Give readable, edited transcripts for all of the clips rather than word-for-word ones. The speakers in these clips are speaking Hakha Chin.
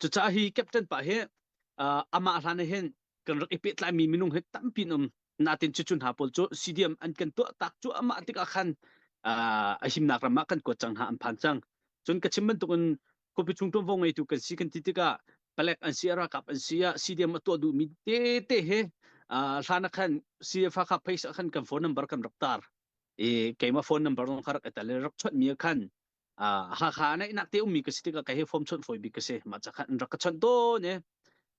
Cucaah hi captain pa hi amah hlan ah hin kan rak i pehtlaimi minung hi tampi an um. Natin cucu hna pawl cu CDM an kan tuah tak cu amah tikah khan a himnak ram ah kan kuat cang hna an phan cang. Cun ka chim bantukin khuapi chung ṭuanvo ngeitu kan si kan ti tikah palek an si ralkap an si ah CDM a tuah duhmi tete he hlan ah khan CFA kha page ah khan kan phone number kan rak tar. I keimah phone number zong kha rak i tel i rak chawnh mi ah khan Hakha naihnak te ummi ka si tikah kei hi form chawnh fawi bik ka si. Mah ca khan an rak ka chawnh tawn i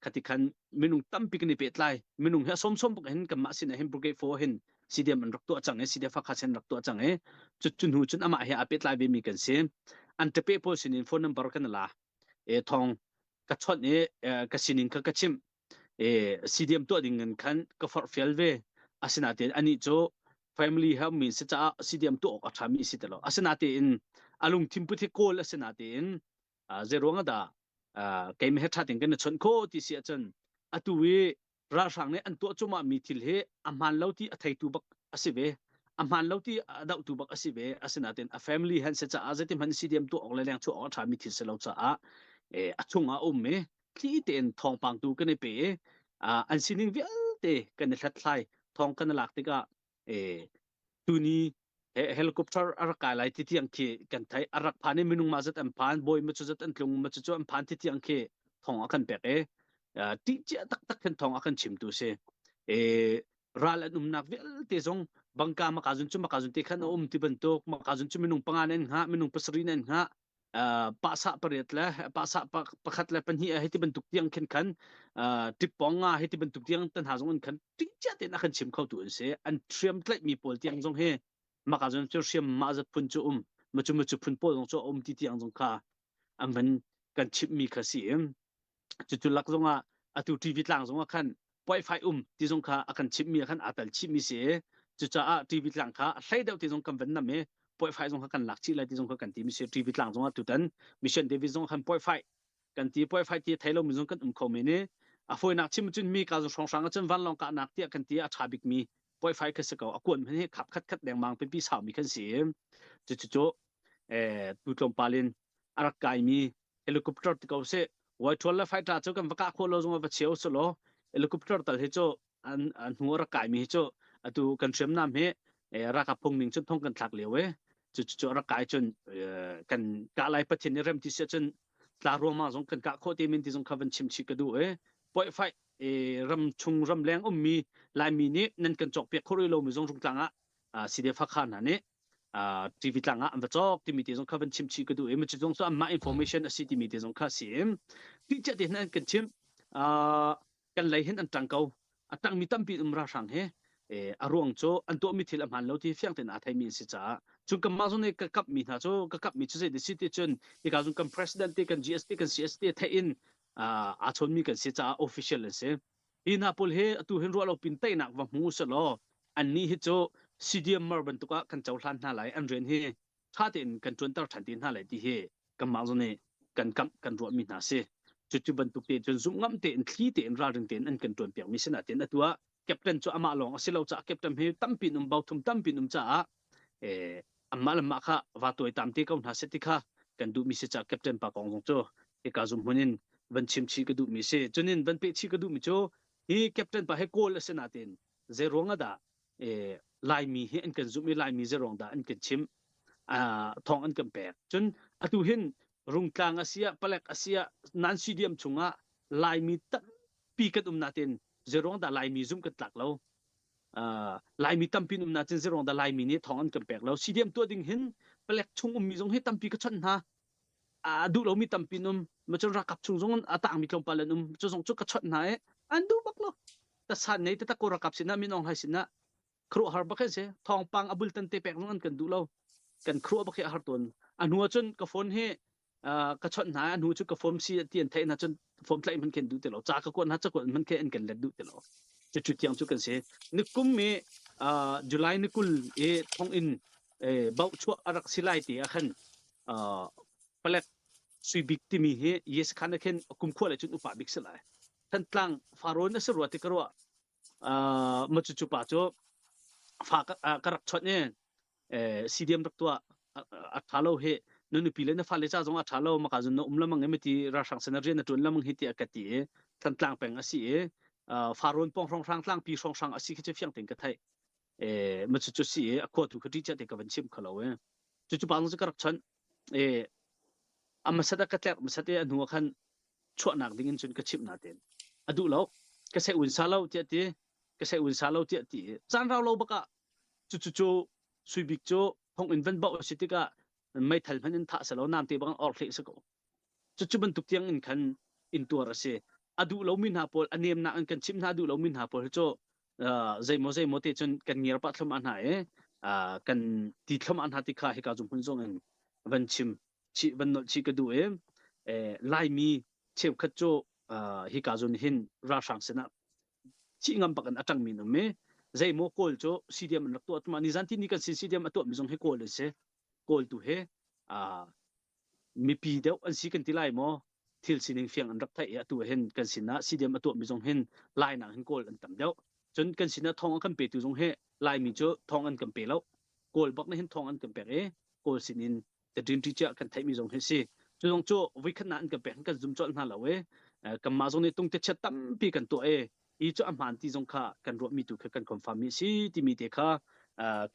khati khan minung tampi kan i pehtlai. Minung hi a sawmsawm bak hin kanmah sin ah hin Brigade 4 hin CDM an rak tuah cang i CDF Hakha sin rak tuah cang i cu cu hnu cun amah he aa pehtlai ve mi kan si. An ṭape pawl sin in phone number kan la. E thong ka chawnh i ka sining kha ka chimh. E CDM tuah ding in khan ka forhfial ve. Asinain anih cu family he mi si caah CDM tuah awk a ṭhami si ti lo. Asinain a lungthin put hi kawl asinain zeiruang ah dah keimah he ṭha tein kan i chawnh khawh ti si ahcun atu i ralhrang nih an tuah cuahmah mi thil hi a hmaan lo ti a theitu bak a si ve. A hmaan lo ti a dohtu bak a si ve. Asinain a family han si caah zeiti hmanh CDM tuah awk le leng chuah awk a ṭhami thil si lo caah a chungah a um i thli tein thawngpang tu kan i pe i an sining vialte kan i hlathlai thawng kan i lak tikah tuni helicopter a rak kai lai ti tiang khi kan theih a rak phan i minung mah zat an phan bawi ma cu zat an tlung ma cu cu an phan ti tiang khi thawng a kan pek i ṭih cia taktak khin thawng a kan chimtu si ral an umnak vialte zong bangka maka zun cu maka zun te khan a um ti bantuk maka zun cu minung panga nan hngah minung pasarih nan hngah pahsah pariat le pahsah pakhat le pahnih hei ti bantuk tiang khin khan tippong nga hei ti bantuk tiang tan ha zong in khan tingcia tein a kan chim kho tu an si an hriam tlaih mi pawl tiang zong hi maka zong cu hriam mah zat phun cu um macu macu phun pawl zong cu um ti tiang zong kha an van kan chimh mi kha si Cucu lak zongah atu TV tlang zongah khan puaifai um ti zong kha a kan chimhmi ah khan aa tel chihmi si i cucaah TV tlang kha hlei deuh ti zong kan van nam i puaifai zong kha kan lak chih lai ti zong kha kan ti mi si TV tlang zongah tutan Mission David zong khan puaifai kan ti puaifai ti thei lomi zong kan um kho men i a fawinak chim cun mi ka zong hrawnghrang ah cun vanlawng kahnak tiah kan ti a ṭha bikmi puaifai kha si ko a kuan hmanh hi khap khat khat dengmang pipi saumi kan si i cucu tu tlawmpal in a rak kaimi helicopter ti ko seh Whitehall le fighter cu kan va kah khawh lo zong va cheu su law helicopter tal hi cu an an hnu a rak kaimi hi cu atu kan hriamnam hi ralkap phung ning cun thong kan thlak lio e cu cu rak kai cun kan kah lai pathian nih rem ti sia cun tla ruangmang zong kan kah khawh te min ti zong kha van chim chih ka duh e poi fight ram chung ram leng ummi laimi nih nan kan cawk piak khawh rih lomi zong rungtlang ah CDF Hakha hna nih TV tlang ah an va cawk timi te zong kha van chim chih ka duh i macu zong cu anmah information a si timi te zong kha si ti cia te hin an kan chim kan lei hin an ṭang ko a ṭangmi tampi um ralhrang he a ruang cu an tuahmi thil a hmaan lo ti fiang tein aa theimi an si caah cun kanmah zong nih ka kapmi hna cu ka kapmi cu zei si ti cun hika zong kan president te kan GST kan CST theih in aa chawnmi kan si caah official an si Hi hna pawl hi atu hin ruah lo pin teinak va hmu selaw annih hi cu CDM mar bantuk ah kan cohlan hna lai an rian hi ṭha tein kan ṭuanter ṭhan te hna lai ti hi kanmah zong nih kan kamh kan ruahmi hna si. Cucu bantuk te cun zumh ngam tein thli tein ralring tein an kan ṭuanpiakmi si nain atu ah captain cu amah lawng a si lo caah captain hi tampi in um bothum tampi in um caah eh, anmah le mah kha va tuaitam te ko hna seh ti kha kan duhmi si caah captain pa kong zong cu hika zum hmun in van chim chih ka duhmi si. Cunin van peh chih ka duhmi cu hi captain pa hi kawl a si nain zei ruang ah dah eh, Laimi hi an kan zumh i Laimi zei ruang dah an kan chimh thawng an kan pek. Cun atu hin Rungtlang a si ah Palek a si ah nan CDM chungah Laimi tampi kan um nain zei ruang dah Laimi zumh kan tlak lo. Laimi tampi um na cun zeruang dah Laimi nih thawng an kan pek lo CDM tuah ding hin palek chung ummi zong hi tampi ka chawnh hna a duh lomi tampi um ma cun ralkap chung zong a tangmi tlawmpal an um cu zong cu ka chawnh hna i an duh bak lo tasan nei taktak ko ralkap sinah min Aung Hlaing sinah khuaruahhar bak hi si thawngpang a bultan te pek zong an kan duh lo kan khuaruah bak hi a har tawn a hnu ah cun ka phone hi ka chawnh hna a hnu cu ka form si ti an theih hna cun form tlaih hman khin duh ti lo ca ka kuat hna ca kuat hman khin an kan let duh ti lo cu tiang cu kan si nikum mi July ni kul i thong in bauh chuah a rak si lai ti ah khan palek sui bik timi hi yes khan khin kum khua le cun upa bik si lai Thantlang farawn a si rua ti ka ruah ma cu cu pa cu fa ka rak chawnh i CDM rak tuah a ṭha lo hi. Na nupi le na fale ca zong a ṭha lo maka zun na um lamang i miti ralhrang sin rian na ṭuan lamang hi tiah ka ti i Thantlang peng a si i Farrawn pawng hrawnghrang tlangpi hrawnghrang a si khi cu fiang tein ka theih. E ma cu cu si i a khua tu kha ṭi chia te ka van chim khalo e. Cu cu pa cu ka rak chawnh. E a hmasat a ka tlerh hmasat i a hnu ah khan chuahnak ding in cun ka chimh natein a duh lo. Ka seh un sa lo tiah ti ka seh un sa lo tiah ti caan rau lo bak ah cu cu cu Suibik cu thong in van bauh a si tikah meithal hmanh in thah selaw namte bang or hleh si ko. Cucu bantuk tiang in khan intuar a si. A duh lomi hna pawl a nemnak in kan chimh hna duh lomi hna pawl cu zeimaw zeimaw te cun kan ngiar pah thlum hna i kan ti thlum hna ti kha hika zum hmun zong in van chim chih van nolh chih ka duh i Laimi cheukhat cu hika zun hin ralhrang sinah thih ngam bak in a ṭangmi an um i zeimaw kawl cu CDM an rak tuah tuma nizan ti ni kan sin CDM a tuahmi zong hi kawl an si kawl tu hi mipi deuh an si kan ti lai maw thil sining fiang an rak theih i atu hin kan sinah CDM a tuahmi zong hin Lainak hin kawl an tam deuh cun kan sinah thawng a kan petu zong hi Laimi cu thawng an kan pe lo kawl bak na hin thawng an kan pek i kawl sinin the dream teacher kan theihmi zong hi si cu zong cu voikhat na an kan pek kan zum colh hna lo i kanmah zong nih tungte chiat tampi kan tuah i hi cu a hmaan ti zong kha kan ruahmi tu kha kan confirm mi si timi te kha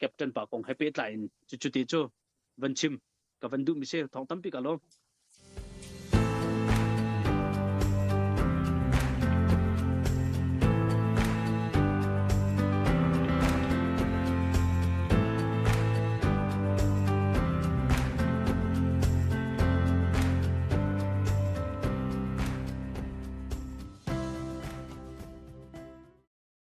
captain pa kong he pehtlai in cu cu te cu van chim ka van duh mi si thong tampi ka lo.